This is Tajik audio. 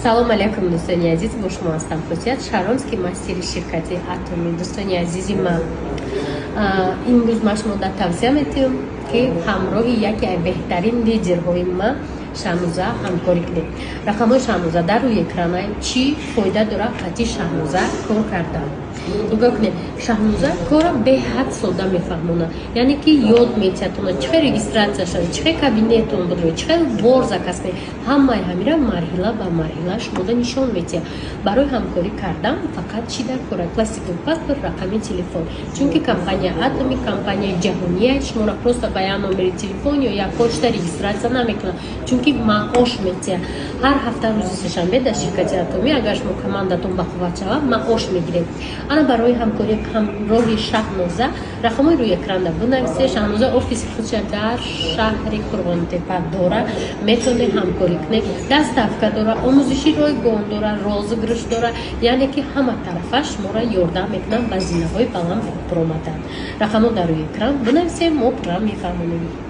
Салом алейкум, дӯстони азиз! Бо шумо ҳастам, Хусият Шаронский, мастери ширкати Атоми. Дӯстони азизи ман, имрӯз ман шумода тавсия метиҳам, ки ҳамроҳи яке аз беҳтарин лидерҳои ман, Шаҳноза, ҳамкорӣ кунед. Рақамҳои Шаҳноза дар рӯи экрана. Чӣ фоида дорад қати Шаҳноза кор кардан? Нигоҳ кунед, Шаҳноза корро беҳад сода мефаҳмонад, яъне ки ёд метиҳад, чӣ хел регистрация шавед, чӣ хел кабинетон бидроед, чӣ хел бор заказ кунед. Ҳамаи ҳамира марҳила ба марҳила шумода нишон метиҳад. Барои ҳамкорӣ кардан фақат чӣ дар кора? Пластиковый паспорт, рақами телефон, чунки компания Атоми компанияи ҷаҳония, шуморо просто ба як номери телефон ё як почта регистрация намекунад, чунки маош метиҳад. Ҳар ҳафта рӯзи сешанбе дар ширкати Атомӣ, агар шумо командатон бақувват шавад, маош мегиред. Ана, барои ҳамкорӣ ҳамроҳи Шаҳноза рақамҳои рӯи экранда бинависед. Шаҳноза офиси худша дар шаҳри Қурғонтепа дора, метавонед ҳамкорӣ кунед. Доставка дора, омӯзиши ройгон дора, розыгрыш дора, яъне ки ҳама тарафа шуморо ёрдам мекунанд ба зинаҳои баланд баромадан. Рақамҳо дар рӯи экран, бинависем, мо пурра мефаҳмонем.